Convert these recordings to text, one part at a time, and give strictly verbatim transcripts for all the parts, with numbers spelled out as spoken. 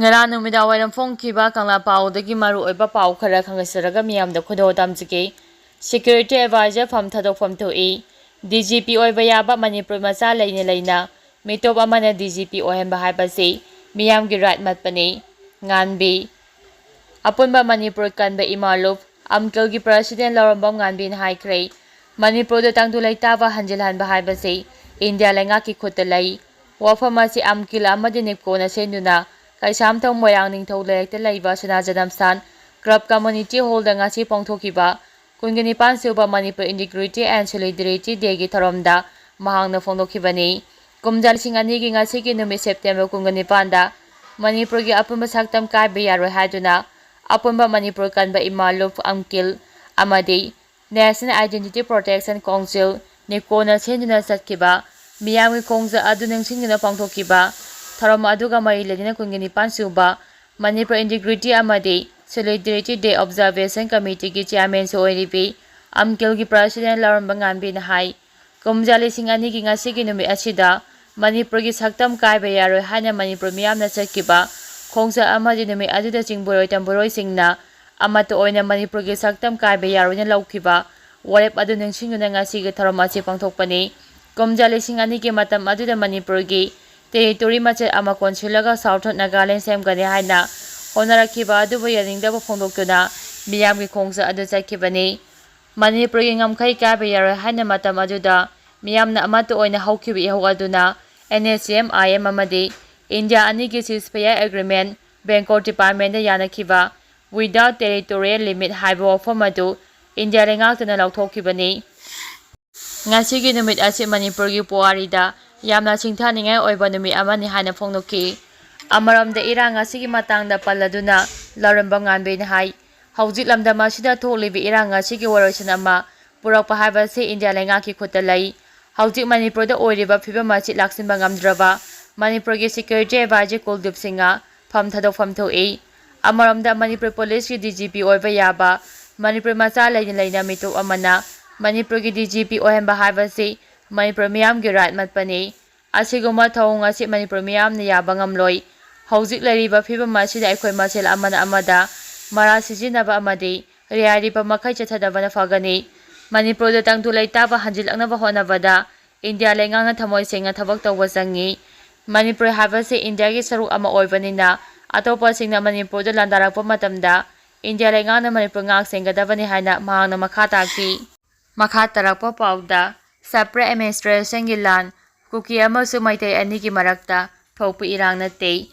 ꯉꯔꯥꯡ ꯅꯨꯃꯤꯗꯥꯡ ꯋꯥꯏꯔꯝ ꯐꯣꯡꯈꯤꯕ ꯀꯪꯂꯥ ꯄꯥꯎꯗꯒꯤ ꯃꯔꯨꯑꯣꯏꯕ ꯄꯥꯎ ꯈꯔ ꯈꯪꯍꯟꯖꯔꯒ ꯃꯤꯌꯥꯝꯗ ꯈꯨꯗꯣꯜ ꯇꯝꯖꯒꯦ꯫ Security Advisor ꯐꯝ ꯊꯥꯗꯣꯛꯐꯝ ꯊꯣꯛꯏ꯫ D G P ꯑꯣꯏꯕ ꯌꯥꯕ ꯃꯅꯤꯄꯨꯔ ꯃꯆꯥ ꯂꯩꯅ ꯂꯩꯅ ꯃꯤꯇꯣꯞ ꯑꯃꯅ D G P ꯑꯣꯏꯍꯟꯕ ꯍꯥꯏꯕꯁꯤ ꯃꯤꯌꯥꯝꯒꯤ right ꯃꯠꯄꯅꯤ꯫ ꯉꯥꯟꯕꯤ꯫ ꯑꯄꯨꯟꯕ ꯃꯅꯤꯄꯨꯔ ꯀꯟꯕ ꯏꯃꯥ ꯂꯨꯞ ꯑꯝꯀꯤꯜꯒꯤ President ꯂꯧꯔꯝꯕꯝ ꯉꯥꯟꯕꯤꯅ ꯍꯥꯏꯈ꯭ꯔꯦ, ꯃꯅꯤꯄꯨꯔꯗ ꯇꯪꯗꯨ ꯂꯩꯇꯥꯕ ꯍꯟꯖꯤꯜꯍꯟꯕ ꯍꯥꯏꯕꯁꯤ ꯏꯟꯗꯤꯌꯥ ꯂꯩꯉꯥꯛꯀꯤ ꯈꯨꯠꯇ ꯂꯩ꯫ ꯋꯥꯐꯝ ꯑꯁꯤ ꯑꯝꯀꯤꯜ ꯑꯃꯗꯤ ꯅꯤꯞꯀꯣꯅ ꯁꯦꯝꯗꯨꯅ ꯀꯩꯁꯥꯝꯊꯣꯡ ꯃꯣꯏꯔꯥꯡ ꯅꯤꯡꯊꯧ ꯂꯩꯔꯛꯇ ꯂꯩꯕ ꯁꯅꯥ ꯖꯅꯝꯁꯥꯟ Club Community Hallꯗ ꯉꯁꯤ ꯄꯥꯡꯊꯣꯛꯈꯤꯕ ꯀꯨꯟꯒ ꯅꯤꯄꯥꯟ ꯁꯨꯕ ꯃꯅꯤꯄꯨꯔ Integrity and Solidarity Dayꯒꯤ ꯊꯧꯔꯝꯗ ꯃꯍꯥꯛꯅ ꯐꯣꯡꯗꯣꯛꯈꯤꯕꯅꯤ꯫ ꯀꯨꯝꯖꯥ ꯂꯤꯁꯤꯡ ꯑꯅꯤꯒꯤ ꯉꯁꯤꯒꯤ ꯅꯨꯃꯤꯠ September ꯀꯨꯟꯒ ꯅꯤꯄꯥꯟꯗ ꯃꯅꯤꯄꯨꯔꯒꯤ ꯑꯄꯨꯟꯕ ꯁꯛꯇꯝ ꯀꯥꯏꯕ ꯌꯥꯔꯣꯏ ꯍꯥꯏꯗꯨꯅ ꯑꯄꯨꯟꯕ ꯃꯅꯤꯄꯨꯔ ꯀꯟꯕ ꯏꯃꯥ ꯂꯨꯞ ꯑꯝꯀꯤꯜ ꯑꯃꯗꯤ National Identity Protection Council, ꯅꯤꯞꯀꯣꯅ ꯁꯦꯝꯗꯨꯅ ꯆꯠꯈꯤꯕ ꯃꯤꯌꯥꯝꯒꯤ ꯈꯣꯡꯖꯪ ꯑꯗꯨ ꯅꯤꯡꯁꯤꯡꯗꯨꯅ ꯄꯥꯡꯊꯣꯛꯈꯤꯕ ꯊꯧꯔꯝ ꯑꯗꯨꯒ ꯃꯔꯤ ꯂꯩꯅꯅ ꯀꯨꯟꯒ ꯅꯤꯄꯥꯟ ꯁꯨꯕ ꯃꯅꯤꯄꯨꯔ Integrity ꯑꯃꯗꯤ Solidarity Day Observation Committeeꯒꯤ Chairmanꯁꯨ ꯑꯣꯏꯔꯤꯕꯤ ꯑꯝꯀꯤꯜꯒꯤ President ꯂꯧꯔꯝꯕꯝ ꯉꯥꯟꯕꯤꯅ ꯍꯥꯏ, ꯀꯨꯝꯖꯥ ꯂꯤꯁꯤꯡ ꯑꯅꯤꯒꯤ ꯉꯁꯤꯒꯤ ꯅꯨꯃꯤꯠ ꯑꯁꯤꯗ ꯃꯅꯤꯄꯨꯔꯒꯤ ꯁꯛꯇꯝ ꯀꯥꯏꯕ ꯌꯥꯔꯣꯏ ꯍꯥꯏꯅ ꯃꯅꯤꯄꯨꯔ ꯃꯤꯌꯥꯝꯅ ꯆꯠꯈꯤꯕ ꯈꯣꯡꯆꯠ ꯑꯃꯗꯤ ꯅꯨꯃꯤꯠ ꯑꯗꯨꯗ ꯆꯤꯡꯕꯨꯔꯣꯏ ꯇꯝꯕꯨꯔꯣꯏꯁꯤꯡꯅ ꯑꯃꯠꯇ ꯑꯣꯏꯅ ꯃꯅꯤꯄꯨꯔꯒꯤ ꯁꯛꯇꯝ ꯀꯥꯏꯕ ꯌꯥꯔꯣꯏꯅ ꯂꯧꯈꯤꯕ ꯋꯥꯔꯦꯞ ꯑꯗꯨ ꯅꯤꯡꯁꯤꯡꯗꯨꯅ ꯉꯁꯤꯒꯤ ꯊꯧꯔꯝ ꯑꯁꯤ ꯄꯥꯡꯊꯣꯛꯄꯅꯤ꯫ ꯀꯨꯝꯖꯥ ꯂꯤꯁꯤꯡ ꯑꯅꯤꯒꯤ ꯃꯇꯝ ꯑꯗꯨꯗ ꯃꯅꯤꯄꯨꯔꯒꯤ territory ꯃꯆꯦꯠ ꯑꯃ ꯀꯣꯟꯁꯤꯜꯂꯒ Southern Nagaland ꯁꯦꯝꯒꯅꯤ ꯍꯥꯏꯅ ꯍꯣꯠꯅꯔꯛꯈꯤꯕ ꯑꯗꯨꯕꯨ ꯌꯥꯅꯤꯡꯗꯕ ꯐꯣꯡꯗꯣꯛꯇꯨꯅ ꯃꯤꯌꯥꯝꯒꯤ ꯈꯣꯡꯆꯠ ꯑꯗꯨ ꯆꯠꯈꯤꯕꯅꯤ꯫ ꯃꯅꯤꯄꯨꯔꯒꯤ ꯉꯝꯈꯩ ꯀꯥꯏꯕ ꯌꯥꯔꯣꯏ ꯍꯥꯏꯅ ꯃꯇꯝ ꯑꯗꯨꯗ ꯃꯤꯌꯥꯝꯅ ꯑꯃꯠꯇ ꯑꯣꯏꯅ ꯍꯧꯈꯤꯕ ꯏꯍꯧ ꯑꯗꯨꯅ N S C N I M ꯑꯃꯗꯤ ꯏꯟꯗꯤꯌꯥ ꯑꯅꯤꯒꯤ ceasefire agreement, Bangkok Departmentꯗ ꯌꯥꯅꯈꯤꯕ without territorial limit ꯍꯥꯏꯕ ꯋꯥꯐꯝ ꯑꯗꯨ ꯏꯟꯗꯤꯌꯥ ꯂꯩꯉꯥꯛꯇꯨꯅ ꯂꯧꯊꯣꯛꯈꯤꯕꯅꯤ꯫ ꯉꯁꯤꯒꯤ ꯅꯨꯃꯤꯠ ꯑꯁꯤ ꯃꯅꯤꯄꯨꯔꯒꯤ ꯄꯨꯋꯥꯔꯤꯗ ꯌꯥꯝꯅ ꯁꯤꯡꯊꯥꯅꯤꯡꯉꯥꯏ ꯑꯣꯏꯕ ꯅꯨꯃꯤꯠ ꯑꯃꯅꯤ ꯍꯥꯏꯅ ꯐꯣꯡꯗꯣꯛꯈꯤ꯫ ꯑꯃꯔꯣꯝꯗ ꯏꯔꯥꯡ ꯑꯁꯤꯒꯤ ꯃꯇꯥꯡꯗ ꯄꯜꯂꯗꯨꯅ ꯂꯧꯔꯝꯕꯝ ꯉꯥꯟꯕꯤꯅ ꯍꯥꯏ, ꯍꯧꯖꯤꯛ ꯂꯝꯗꯝ ꯑꯁꯤꯗ ꯊꯣꯛꯂꯤꯕ ꯏꯔꯥꯡ ꯑꯁꯤꯒꯤ ꯋꯥꯔꯣꯏꯁꯤꯟ ꯑꯃ ꯄꯨꯔꯛꯄ ꯍꯥꯏꯕꯁꯤ ꯏꯟꯗꯤꯌꯥ ꯂꯩꯉꯥꯛꯀꯤ ꯈꯨꯠꯇ ꯂꯩ꯫ ꯍꯧꯖꯤꯛ ꯃꯅꯤꯄꯨꯔꯗ ꯑꯣꯏꯔꯤꯕ ꯐꯤꯕꯝ ꯑꯁꯤ ꯂꯥꯛꯁꯤꯟꯕ ꯉꯝꯗ꯭ꯔꯕ ꯃꯅꯤꯄꯨꯔꯒꯤ Security Advisor ꯀꯨꯜꯗꯤꯞ ꯁꯤꯡꯍ ꯐꯝ ꯊꯥꯗꯣꯛꯐꯝ ꯊꯣꯛꯏ꯫ ꯑꯃꯔꯣꯝꯗ ꯃꯅꯤꯄꯨꯔ Policeꯀꯤ D G P ꯑꯣꯏꯕ ꯌꯥꯕ ꯃꯅꯤꯄꯨꯔ ꯃꯆꯥ ꯂꯩꯅ ꯂꯩꯅ ꯃꯤꯇꯣꯞ ꯑꯃꯅ ꯃꯅꯤꯄꯨꯔꯒꯤ D G P ꯑꯣꯏꯍꯟꯕ ꯍꯥꯏꯕꯁꯤ ꯃꯅꯤꯄꯨꯔ ꯃꯤꯌꯥꯝꯒꯤ right ꯃꯠꯄꯅꯤ꯫ ꯑꯁꯤꯒꯨꯝꯕ ꯊꯧꯑꯣꯡ ꯑꯁꯤ ꯃꯅꯤꯄꯨꯔ ꯃꯤꯌꯥꯝꯅ ꯌꯥꯕ ꯉꯝꯂꯣꯏ꯫ ꯍꯧꯖꯤꯛ ꯂꯩꯔꯤꯕ ꯐꯤꯕꯝ ꯑꯁꯤꯗ ꯑꯩꯈꯣꯏ ꯃꯁꯦꯜ ꯑꯃꯅ ꯑꯃꯗ ꯃꯔꯥ ꯁꯤꯖꯤꯟꯅꯕ ꯑꯃꯗꯤ ꯌꯥꯔꯤꯕ ꯃꯈꯩ ꯆꯠꯊꯗꯕꯅ ꯐꯒꯅꯤ꯫ ꯃꯅꯤꯄꯨꯔꯗ ꯇꯪꯗꯨ ꯂꯩꯇꯥꯕ ꯍꯟꯖꯤꯜꯂꯛꯅꯕ ꯍꯣꯠꯅꯕꯗ ꯏꯟꯗꯤꯌꯥ ꯂꯩꯉꯥꯛꯅ ꯊꯃꯣꯏ ꯁꯦꯡꯅ ꯊꯕꯛ ꯇꯧꯕ ꯆꯪꯏ꯫ ꯃꯅꯤꯄꯨꯔ ꯍꯥꯏꯕꯁꯤ ꯏꯟꯗꯤꯌꯥꯒꯤ ꯁꯔꯨꯛ ꯑꯃ ꯑꯣꯏꯕꯅꯤꯅ ꯑꯇꯣꯞꯄꯁꯤꯡꯅ ꯃꯅꯤꯄꯨꯔꯗ ꯂꯥꯟꯗꯥꯔꯛꯄ ꯃꯇꯝꯗ ꯏꯟꯗꯤꯌꯥ ꯂꯩꯉꯥꯛꯅ ꯃꯅꯤꯄꯨꯔ ꯉꯥꯛ ꯁꯦꯟꯒꯗꯕꯅꯤ ꯍꯥꯏꯅ ꯃꯍꯥꯛꯅ ꯃꯈꯥ ꯇꯥꯈꯤ꯫ ꯃꯈꯥ ꯇꯥꯔꯛꯄ ꯄꯥꯎꯗ, separate administrationꯒꯤ ꯂꯥꯟ, ꯀꯨꯀꯤ ꯑꯃꯁꯨꯡ ꯃꯩꯇꯩ ꯑꯅꯤꯒꯤ ꯃꯔꯛꯇ ꯊꯣꯛꯄ ꯏꯔꯥꯡ ꯅꯠꯇꯦ꯫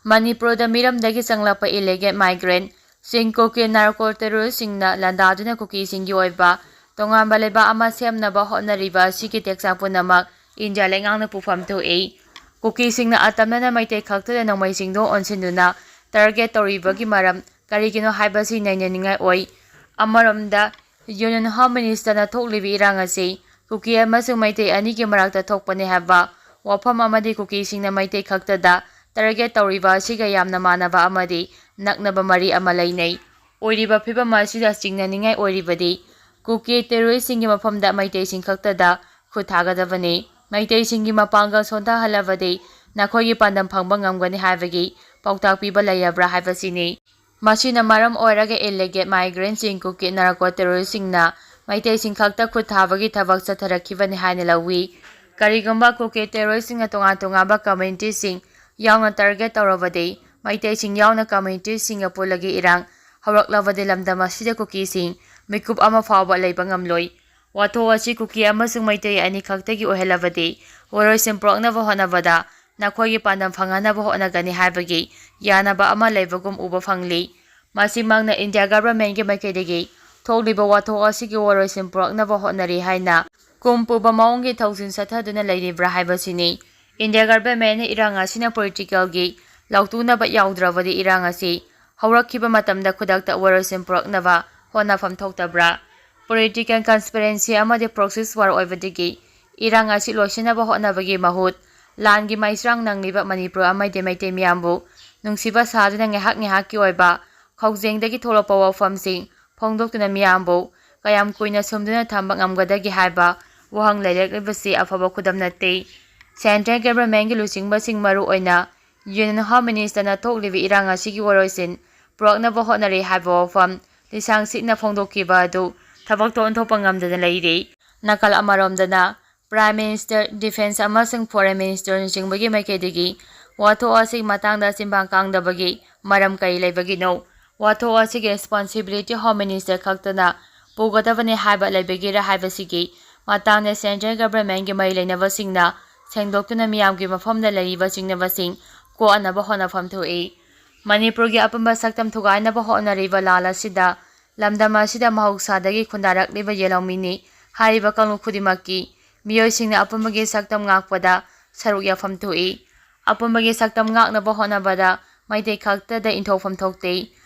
ꯃꯅꯤꯄꯨꯔꯗ ꯃꯤꯔꯝꯗꯒꯤ ꯆꯪꯂꯛꯄ illegal migrantꯁꯤꯡ ꯀꯨꯀꯤ narco terroristꯁꯤꯡꯅ ꯂꯥꯟꯗꯥꯗꯨꯅ ꯀꯨꯀꯤꯁꯤꯡꯒꯤ ꯑꯣꯏꯕ ꯇꯣꯉꯥꯟꯕ ꯂꯩꯕꯥꯛ ꯑꯃ ꯁꯦꯝꯅꯕ ꯍꯣꯠꯅꯔꯤꯕ ꯑꯁꯤꯒꯤ ꯇꯦꯛꯆꯥꯛ ꯄꯨꯝꯅꯃꯛ ꯏꯟꯗꯤꯌꯥ ꯂꯩꯉꯥꯛꯅ ꯄꯨꯐꯝ ꯊꯣꯛꯏ꯫ ꯀꯨꯀꯤꯁꯤꯡꯅ ꯑꯇꯝꯅꯅ ꯃꯩꯇꯩ ꯈꯛꯇꯗ ꯅꯣꯡꯃꯩꯁꯤꯡꯗꯣ ꯑꯣꯟꯁꯤꯟꯗꯨꯅ target ꯇꯧꯔꯤꯕꯒꯤ ꯃꯔꯝ ꯀꯔꯤꯒꯤꯅꯣ ꯍꯥꯏꯕꯁꯤ ꯅꯩꯅꯅꯤꯡꯉꯥꯏ ꯑꯣꯏ꯫ ꯑꯃꯔꯣꯝꯗ, Union Home Ministerꯅ ꯊꯣꯛꯂꯤꯕ ꯏꯔꯥꯡ ꯑꯁꯤ ꯀꯨꯀꯤ ꯑꯃꯁꯨꯡ ꯃꯩꯇꯩ ꯑꯅꯤꯒꯤ ꯃꯔꯛꯇ ꯊꯣꯛꯄꯅꯤ ꯍꯥꯏꯕ ꯋꯥꯐꯝ ꯑꯃꯗꯤ ꯀꯨꯀꯤꯁꯤꯡꯅ ꯃꯩꯇꯩ ꯈꯛꯇꯗ target ꯇꯧꯔꯤꯕ ꯑꯁꯤꯒ ꯌꯥꯝꯅ ꯃꯥꯟꯅꯕ ꯑꯃꯗꯤ ꯅꯛꯅꯕ ꯃꯔꯤ ꯑꯃ ꯂꯩꯅꯩ꯫ ꯑꯣꯏꯔꯤꯕ ꯐꯤꯕꯝ ꯑꯁꯤꯗ ꯆꯤꯡꯅꯅꯤꯡꯉꯥꯏ ꯑꯣꯏꯔꯤꯕꯗꯤ ꯀꯨꯀꯤ terroristꯁꯤꯡꯒꯤ ꯃꯐꯝꯗ ꯃꯩꯇꯩꯁꯤꯡ ꯈꯛꯇꯗ ꯈꯨꯠ ꯊꯥꯒꯗꯕꯅꯤ꯫ ꯃꯩꯇꯩꯁꯤꯡꯒꯤ ꯃꯄꯥꯡꯒꯜ ꯁꯣꯟꯊꯍꯜꯂꯕꯗꯤ ꯅꯈꯣꯏꯒꯤ ꯄꯥꯟꯗꯝ ꯐꯪꯕ ꯉꯝꯒꯅꯤ ꯍꯥꯏꯕꯒꯤ ꯄꯥꯎꯇꯥꯛ ꯄꯤꯕ ꯂꯩꯔꯕ꯭ꯔꯥ ꯍꯥꯏꯕꯁꯤꯅꯤ꯫ ꯃꯁꯤꯅ ꯃꯔꯝ ꯑꯣꯏꯔꯒ illegal migrantꯁꯤꯡ ꯀꯨꯀꯤ narco terroristꯁꯤꯡꯅ ꯃꯩꯇꯩꯁꯤꯡ ꯈꯛꯇ ꯈꯨꯠ ꯊꯥꯕꯒꯤ ꯊꯕꯛ ꯆꯠꯊꯔꯛꯈꯤꯕꯅꯤ ꯍꯥꯏꯅ ꯂꯧꯏ꯫ ꯀꯔꯤꯒꯨꯝꯕ ꯀꯨꯀꯤ terroristꯁꯤꯡꯅ ꯇꯣꯉꯥꯟ ꯇꯣꯉꯥꯟꯕ communityꯁꯤꯡ ꯌꯥꯎꯅ target ꯇꯧꯔꯕꯗꯤ, ꯃꯩꯇꯩꯁꯤꯡ ꯌꯥꯎꯅ communityꯁꯤꯡꯒ ꯄꯨꯜꯂꯒ ꯏꯔꯥꯡ ꯍꯧꯔꯛꯂꯕꯗꯤ ꯂꯝꯗꯝ ꯑꯁꯤꯗ ꯀꯨꯀꯤꯁꯤꯡ ꯃꯤꯀꯨꯞ ꯑꯃ ꯐꯥꯎꯕ ꯂꯩꯕ ꯉꯝꯂꯣꯏ꯫ ꯋꯥꯊꯣꯛ ꯑꯁꯤ ꯀꯨꯀꯤ ꯑꯃꯁꯨꯡ ꯃꯩꯇꯩ ꯑꯅꯤ ꯈꯛꯇꯒꯤ ꯑꯣꯏꯍꯜꯂꯕꯗꯤ, ꯋꯥꯔꯣꯏꯁꯤꯟ ꯄꯨꯔꯛꯅꯕ ꯍꯣꯠꯅꯕꯗ ꯅꯈꯣꯏꯒꯤ ꯄꯥꯟꯗꯝ ꯐꯪꯍꯟꯅꯕ ꯍꯣꯠꯅꯒꯅꯤ ꯍꯥꯏꯕꯒꯤ ꯌꯥꯅꯕ ꯑꯃ ꯂꯩꯕꯒꯨꯝ ꯎꯕ ꯐꯪꯂꯤ꯫ ꯃꯁꯤꯃꯛꯅ ꯏꯟꯗꯤꯌꯥ governmentꯀꯤ ꯃꯥꯏꯀꯩꯗꯒꯤ ꯊꯣꯛꯂꯤꯕ ꯋꯥꯊꯣꯛ ꯑꯁꯤꯒꯤ ꯋꯥꯔꯣꯏꯁꯤꯟ ꯄꯨꯔꯛꯅꯕ ꯍꯣꯠꯅꯔꯤ ꯍꯥꯏꯅ ꯀꯨꯝ ꯄꯨꯕ ꯃꯑꯣꯡꯒꯤ ꯊꯧꯁꯤꯜ ꯆꯠꯊꯗꯨꯅ ꯂꯩꯔꯤꯕ꯭ꯔꯥ ꯍꯥꯏꯕꯁꯤꯅꯤ꯫ ꯏꯟꯗꯤꯌꯥ governmentꯅ ꯏꯔꯥꯡ ꯑꯁꯤꯅ politicalꯒꯤ ꯂꯧꯇꯨꯅꯕ ꯌꯥꯎꯗ꯭ꯔꯕꯗꯤ ꯏꯔꯥꯡ ꯑꯁꯤ ꯍꯧꯔꯛꯈꯤꯕ ꯃꯇꯝꯗ ꯈꯨꯗꯛꯇ ꯋꯥꯔꯣꯏꯁꯤꯟ ꯄꯨꯔꯛꯅꯕ ꯍꯣꯠꯅꯐꯝ ꯊꯣꯛꯇꯕ꯭ꯔꯥ? Political conspiracy ꯑꯃꯗꯤ proxy war ꯑꯣꯏꯕꯗꯒꯤ ꯏꯔꯥꯡ ꯑꯁꯤ ꯂꯣꯏꯁꯤꯟꯅꯕ ꯍꯣꯠꯅꯕꯒꯤ ꯃꯍꯨꯠ, ꯂꯥꯟꯒꯤ ꯃꯩꯁ꯭ꯔꯥꯡ ꯅꯪꯂꯤꯕ ꯃꯅꯤꯄꯨꯔ ꯑꯃꯗꯤ ꯃꯩꯇꯩ ꯃꯤꯌꯥꯝꯕꯨ ꯅꯨꯡꯁꯤꯕ ꯁꯥꯗꯨꯅ ꯉꯥꯏꯍꯥꯛ ꯉꯥꯏꯍꯥꯛꯀꯤ ꯑꯣꯏꯕ ꯈꯧꯖꯦꯡꯗꯒꯤ ꯊꯣꯛꯂꯛꯄ ꯋꯥꯐꯝꯁꯤꯡ ꯐꯣꯡꯗꯣꯛꯇꯨꯅ ꯃꯤꯌꯥꯝꯕꯨ ꯀꯌꯥꯝ ꯀꯨꯏꯅ ꯁꯨꯝꯗꯨꯅ ꯊꯝꯕ ꯉꯝꯒꯗꯒꯦ ꯍꯥꯏꯕ ꯋꯥꯍꯪ ꯂꯩꯔꯛꯂꯤꯕꯁꯤ ꯑꯐꯕ ꯈꯨꯗꯝ ꯅꯠꯇꯦ꯫ Central governmentꯀꯤ ꯂꯨꯆꯤꯡꯕꯁꯤꯡ, ꯃꯔꯨ ꯑꯣꯏꯅ Union Home Ministerꯅ ꯊꯣꯛꯂꯤꯕ ꯏꯔꯥꯡ ꯑꯁꯤꯒꯤ ꯋꯥꯔꯣꯏꯁꯤꯟ ꯄꯨꯔꯛꯅꯕ ꯍꯣꯠꯅꯔꯤ ꯍꯥꯏꯕ ꯋꯥꯐꯝ ꯂꯤꯁꯥꯡ ꯁꯤꯠꯅ ꯐꯣꯡꯗꯣꯛꯈꯤꯕ ꯑꯗꯨ ꯊꯕꯛꯇ ꯑꯣꯟꯊꯣꯛꯄ ꯉꯝꯗꯅ ꯂꯩꯔꯤ꯫ ꯅꯥꯀꯜ ꯑꯃꯔꯣꯝꯗꯅ Prime Minister, Defence ꯑꯃꯁꯨꯡ Foreign Ministerꯅꯆꯤꯡꯕꯒꯤ ꯃꯥꯏꯀꯩꯗꯒꯤ ꯋꯥꯊꯣꯛ ꯑꯁꯤꯒꯤ ꯃꯇꯥꯡꯗ ꯆꯤꯟꯕꯥꯡ ꯀꯥꯡꯗꯕꯒꯤ ꯃꯔꯝ ꯀꯔꯤ ꯂꯩꯕꯒꯤꯅꯣ? ꯋꯥꯊꯣꯛ ꯑꯁꯤꯒꯤ responsibility Home Minister ꯈꯛꯇꯅ ꯄꯨꯒꯗꯕꯅꯤ ꯍꯥꯏꯕ ꯂꯩꯕꯒꯤꯔ ꯍꯥꯏꯕꯁꯤꯒꯤ ꯃꯇꯥꯡꯗ Central Governmentꯀꯤ ꯃꯔꯤ ꯂꯩꯅꯕꯁꯤꯡꯅ ꯁꯦꯡꯗꯣꯛꯇꯨꯅ ꯃꯤꯌꯥꯝꯒꯤ ꯃꯐꯝꯗ ꯂꯩꯔꯤꯕ ꯆꯤꯡꯅꯕꯁꯤꯡ ꯀꯣꯛꯍꯟꯅꯕ ꯍꯣꯠꯅꯐꯝ ꯊꯣꯛꯏ꯫ ꯃꯅꯤꯄꯨꯔꯒꯤ ꯑꯄꯨꯟꯕ ꯁꯛꯇꯝ ꯊꯨꯒꯥꯏꯅꯕ ꯍꯣꯠꯅꯔꯤꯕ ꯂꯥꯟ ꯑꯁꯤꯗ ꯂꯝꯗꯝ ꯑꯁꯤꯗ ꯃꯍꯧꯁꯥꯗꯒꯤ ꯈꯨꯟꯗꯥꯔꯛꯂꯤꯕ ꯌꯦꯜꯍꯧꯃꯤꯅꯤ ꯍꯥꯏꯔꯤꯕ ꯀꯥꯡꯂꯨꯞ ꯈꯨꯗꯤꯡꯃꯛꯀꯤ ꯃꯤꯑꯣꯏꯁꯤꯡꯅ ꯑꯄꯨꯟꯕꯒꯤ ꯁꯛꯇꯝ ꯉꯥꯛꯄꯗ ꯁꯔꯨꯛ ꯌꯥꯐꯝ ꯊꯣꯛꯏ꯫ ꯑꯄꯨꯟꯕꯒꯤ ꯁꯛꯇꯝ ꯉꯥꯛꯅꯕ ꯍꯣꯠꯅꯕꯗ ꯃꯩꯇꯩ ꯈꯛꯇꯗ ꯏꯟꯊꯣꯛꯐꯝ ꯊꯣꯛꯇꯦ꯫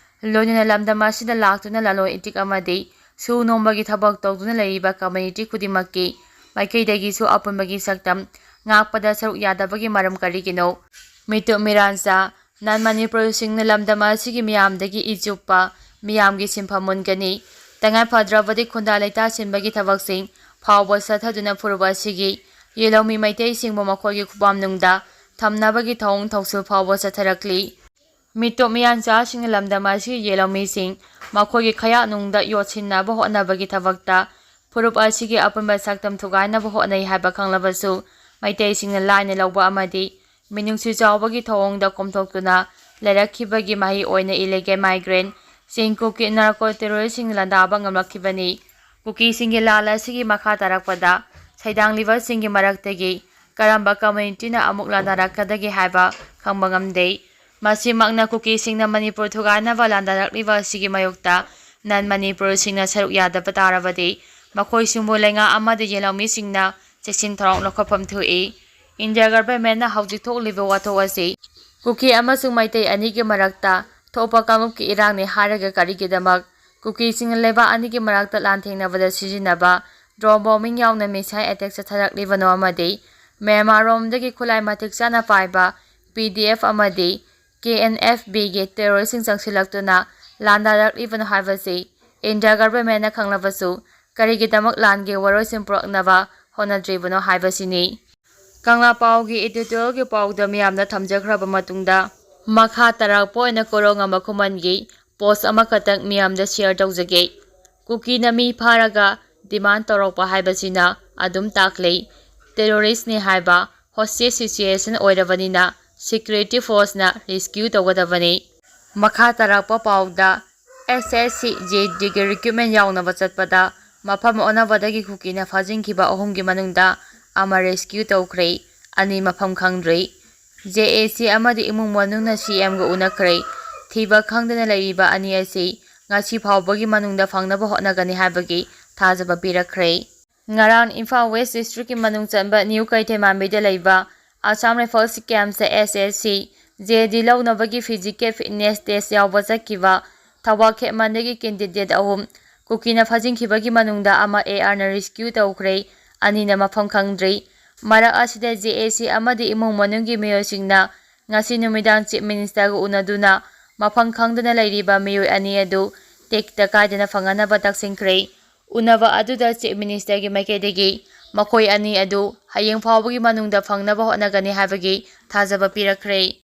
ꯂꯣꯏꯅꯅ ꯂꯝꯗꯝ ꯑꯁꯤꯗ ꯂꯥꯛꯇꯨꯅ ꯂꯂꯣꯟ ꯏꯇꯤꯛ ꯑꯃꯗꯤ ꯁꯨ ꯅꯣꯝꯕꯒꯤ ꯊꯕꯛ ꯇꯧꯗꯨꯅ ꯂꯩꯔꯤꯕ community ꯈꯨꯗꯤꯡꯃꯛꯀꯤ ꯃꯥꯏꯀꯩꯗꯒꯤꯁꯨ ꯑꯄꯨꯟꯕꯒꯤ ꯁꯛꯇꯝ ꯉꯥꯛꯄꯗ ꯁꯔꯨꯛ ꯌꯥꯗꯕꯒꯤ ꯃꯔꯝ ꯀꯔꯤꯒꯤꯅꯣ? ꯃꯤꯇꯣꯞ ꯃꯤꯔꯥꯟꯆꯥ, non Manipurꯤꯁꯤꯡꯅ ꯂꯝꯗꯝ ꯑꯁꯤꯒꯤ ꯃꯤꯌꯥꯝꯗꯒꯤ ꯏ ꯆꯨꯞꯄ ꯃꯤꯌꯥꯝꯒꯤ ꯁꯤꯟꯐꯝ ꯃꯨꯟꯒꯅꯤ꯫ ꯇꯉꯥꯏ ꯐꯗ꯭ꯔꯕꯗꯤ ꯈꯨꯟꯗꯥ ꯂꯩꯇꯥꯁꯤꯟꯕꯒꯤ ꯊꯕꯛꯁꯤꯡ ꯐꯥꯎꯕ ꯆꯠꯊꯗꯨꯅ ꯐꯨꯔꯨꯞ ꯑꯁꯤꯒꯤ ꯌꯦꯜꯍꯧꯃꯤ ꯃꯩꯇꯩꯁꯤꯡꯕꯨ ꯃꯈꯣꯏꯒꯤ ꯈꯨꯕꯥꯝꯅꯨꯡꯗ ꯊꯝꯅꯕꯒꯤ ꯊꯧꯑꯣꯡ ꯊꯧꯁꯤꯜ ꯐꯥꯎꯕ ꯆꯠꯊꯔꯛꯂꯤ꯫ ꯃꯤꯇꯣꯞ ꯃꯤꯌꯥꯟꯆꯥꯁꯤꯡꯅ ꯂꯝꯗꯝ ꯑꯁꯤꯒꯤ ꯌꯦꯜꯍꯧꯃꯤꯁꯤꯡ ꯃꯈꯣꯏꯒꯤ ꯈꯌꯥꯠꯅꯨꯡꯗ ꯌꯣꯠꯁꯤꯟꯅꯕ ꯍꯣꯠꯅꯕꯒꯤ ꯊꯕꯛꯇ ꯐꯨꯔꯨꯞ ꯑꯁꯤꯒꯤ ꯑꯄꯨꯟꯕ ꯁꯛꯇꯝ ꯊꯨꯒꯥꯏꯅꯕ ꯍꯣꯠꯅꯩ ꯍꯥꯏꯕ ꯈꯪꯂꯕꯁꯨ, ꯃꯩꯇꯩꯁꯤꯡꯅ ꯂꯥꯏꯅ ꯂꯧꯕ ꯑꯃꯗꯤ ꯃꯤꯅꯨꯡꯁꯤ ꯆꯥꯎꯕꯒꯤ ꯊꯧꯑꯣꯡꯗ ꯀꯣꯝꯊꯣꯛꯇꯨꯅ ꯂꯩꯔꯛꯈꯤꯕꯒꯤ ꯃꯍꯩ ꯑꯣꯏꯅ illegal migrantꯁꯤꯡ ꯀꯨꯀꯤ narco terroristꯁꯤꯡꯅ ꯂꯥꯟꯗꯥꯕ ꯉꯝꯂꯛꯈꯤꯕꯅꯤ꯫ ꯀꯨꯀꯤꯁꯤꯡꯒꯤ ꯂꯥꯜ ꯑꯁꯤꯒꯤ ꯃꯈꯥ ꯇꯥꯔꯛꯄꯗ ꯁꯩꯗꯥꯡꯂꯤꯕꯁꯤꯡꯒꯤ ꯃꯔꯛꯇꯒꯤ ꯀꯔꯝꯕ communityꯅ ꯑꯃꯨꯛ ꯂꯥꯟꯗꯥꯔꯛꯀꯗꯒꯦ ꯍꯥꯏꯕ ꯈꯪꯕ ꯉꯝꯗꯦ꯫ ꯃꯁꯤꯃꯛꯅ ꯀꯨꯀꯤꯁꯤꯡꯅ ꯃꯅꯤꯄꯨꯔ ꯊꯨꯒꯥꯏꯅꯕ ꯂꯥꯟꯗꯥꯔꯛꯂꯤꯕ ꯑꯁꯤꯒꯤ ꯃꯥꯌꯣꯛꯇ non Manipurꯤꯁꯤꯡꯅ ꯁꯔꯨꯛ ꯌꯥꯗꯕ ꯇꯥꯔꯕꯗꯤ ꯃꯈꯣꯏꯁꯤꯡꯕꯨ ꯂꯩꯉꯥꯛ ꯑꯃꯗꯤ ꯌꯦꯜꯍꯧꯃꯤꯁꯤꯡꯅ ꯆꯦꯛꯁꯤꯟ ꯊꯧꯔꯥꯡ ꯂꯧꯈꯠꯐꯝ ꯊꯣꯛꯏ꯫ India Governmentꯅ ꯍꯧꯖꯤꯛ ꯊꯣꯛꯂꯤꯕ ꯋꯥꯊꯣꯛ ꯑꯁꯤ ꯀꯨꯀꯤ ꯑꯃꯁꯨꯡ ꯃꯩꯇꯩ ꯑꯅꯤꯒꯤ ꯃꯔꯛꯇ ꯊꯣꯛꯄ ꯀꯥꯡꯂꯨꯞꯀꯤ ꯏꯔꯥꯡꯅꯤ ꯍꯥꯏꯔꯒ ꯀꯔꯤꯒꯤꯗꯃꯛ ꯀꯨꯀꯤꯁꯤꯡꯅ ꯂꯩꯕꯥꯛ ꯑꯅꯤꯒꯤ ꯃꯔꯛꯇ ꯂꯥꯟꯊꯦꯡꯅꯕꯗ ꯁꯤꯖꯤꯟꯅꯕ drone bombing ꯌꯥꯎꯅ missile attack ꯆꯠꯊꯔꯛꯂꯤꯕꯅꯣ ꯑꯃꯗꯤ ꯃ꯭ꯌꯥꯟꯃꯥꯔꯔꯣꯝꯗꯒꯤ ꯈꯨꯠꯂꯥꯏ ꯃꯇꯤꯛ ꯆꯥꯅ ꯄꯥꯏꯕ PDF ꯑꯃꯗꯤ KNFBꯒꯤ terroristꯁꯤꯡ ꯆꯪꯁꯤꯜꯂꯛꯇꯨꯅ ꯂꯥꯟꯗꯥꯔꯛꯂꯤꯕꯅꯣ ꯍꯥꯏꯕꯁꯤ India Governmentꯅ ꯈꯪꯂꯕꯁꯨ ꯀꯔꯤꯒꯤꯗꯃꯛ ꯂꯥꯟꯒꯤ ꯋꯥꯔꯣꯏꯁꯤꯟ ꯄꯨꯔꯛꯅꯕ ꯍꯣꯠꯅꯗ꯭ꯔꯤꯕꯅꯣ ꯍꯥꯏꯕꯁꯤꯅꯤ꯫ ꯀꯪꯂꯥ ꯄꯥꯎꯒꯤ editorialꯒꯤ ꯄꯥꯎꯗ ꯃꯤꯌꯥꯝꯗ ꯊꯝꯖꯈ꯭ꯔꯕ ꯃꯇꯨꯡꯗ, ꯃꯈꯥ ꯇꯥꯔꯛꯄ ꯑꯣꯏꯅ ꯀꯣꯔꯧꯉꯝꯕ ꯈꯨꯃꯟꯒꯤ post ꯑꯃꯈꯛꯇꯪ ꯃꯤꯌꯥꯝꯗ share ꯇꯧꯖꯒꯦ꯫ ꯀꯨꯀꯤꯅ ꯃꯤ ꯐꯥꯔꯒ demand ꯇꯧꯔꯛꯄ ꯍꯥꯏꯕꯁꯤꯅ ꯑꯗꯨꯝ ꯇꯥꯛꯂꯤ, terroristꯅꯤ ꯍꯥꯏꯕ꯫ Hostage situation ꯑꯣꯏꯔꯕꯅꯤꯅ security forceꯅ rescue ꯇꯧꯒꯗꯕꯅꯤ꯫ ꯃꯈꯥ ꯇꯥꯔꯛꯄ ꯄꯥꯎꯗ, S S C J D ꯒꯤ recruitment ꯌꯥꯎꯅꯕ ꯆꯠꯄꯗ ꯃꯐꯝ ꯑꯣꯟꯅꯕꯗꯒꯤ ꯀꯨꯀꯤꯅ ꯐꯥꯖꯤꯟꯈꯤꯕ ꯑꯍꯨꯝꯒꯤ ꯃꯅꯨꯡꯗ ꯑꯃ rescue ꯇꯧꯈ꯭ꯔꯦ, ꯑꯅꯤ ꯃꯐꯝ ꯈꯪꯗ꯭ꯔꯤ꯫ J A C ꯑꯃꯗꯤ ꯏꯃꯨꯡ ꯃꯅꯨꯡꯅ C M ꯒ ꯎꯅꯈ꯭ꯔꯦ꯫ ꯊꯤꯕ ꯈꯪꯗꯅ ꯂꯩꯔꯤꯕ ꯑꯅꯤ ꯑꯁꯤ ꯉꯁꯤ ꯐꯥꯎꯕꯒꯤ ꯃꯅꯨꯡꯗ ꯐꯪꯅꯕ ꯍꯣꯠꯅꯒꯅꯤ ꯍꯥꯏꯕꯒꯤ ꯊꯥꯖꯕ ꯄꯤꯔꯛꯈ꯭ꯔꯦ꯫ ꯉꯔꯥꯡ ꯏꯝꯐꯥꯜ West Districtꯀꯤ ꯃꯅꯨꯡ ꯆꯟꯕ New ꯀꯩꯊꯦꯜꯃꯥꯟꯕꯤꯗ ꯂꯩꯕ Assam Rifles camp ꯁꯦ S S C J D ꯂꯧꯅꯕꯒꯤ physical fitness test ꯌꯥꯎꯕ ꯆꯠꯈꯤꯕ ꯊꯧꯕꯥꯜ ꯈꯦꯛꯃꯟꯗꯒꯤ candidate ꯑꯍꯨꯝ ꯀꯨꯀꯤꯅ ꯐꯥꯖꯤꯟꯈꯤꯕꯒꯤ ꯃꯅꯨꯡꯗ ꯑꯃ A R ꯅ rescue ꯇꯧꯈ꯭ꯔꯦ, ꯑꯅꯤꯅ ꯃꯐꯝ ꯈꯪꯗ꯭ꯔꯤ꯫ ꯃꯔꯛ ꯑꯁꯤꯗ J A C ꯑꯃꯗꯤ ꯏꯃꯨꯡ ꯃꯅꯨꯡꯒꯤ ꯃꯤꯑꯣꯏꯁꯤꯡꯅ ꯉꯁꯤ ꯅꯨꯃꯤꯗꯥꯡ Chief Ministerꯒ ꯎꯅꯗꯨꯅ ꯃꯐꯝ ꯈꯪꯗꯅ ꯂꯩꯔꯤꯕ ꯃꯤꯑꯣꯏ ꯑꯅꯤ ꯑꯗꯨ ꯇꯦꯛꯇ ꯀꯥꯏꯗꯅ ꯐꯪꯍꯟꯅꯕ ꯇꯛꯁꯤꯟꯈ꯭ꯔꯦ꯫ ꯎꯅꯕ ꯑꯗꯨꯗ Chief Ministerꯒꯤ ꯃꯥꯏꯀꯩꯗꯒꯤ ꯃꯈꯣꯏ ꯑꯅꯤ ꯑꯗꯨ ꯍꯌꯦꯡ ꯐꯥꯎꯕꯒꯤ ꯃꯅꯨꯡꯗ ꯐꯪꯅꯕ ꯍꯣꯠꯅꯒꯅꯤ ꯍꯥꯏꯕꯒꯤ ꯊꯥꯖꯕ ꯄꯤꯔꯛꯈ꯭ꯔꯦ꯫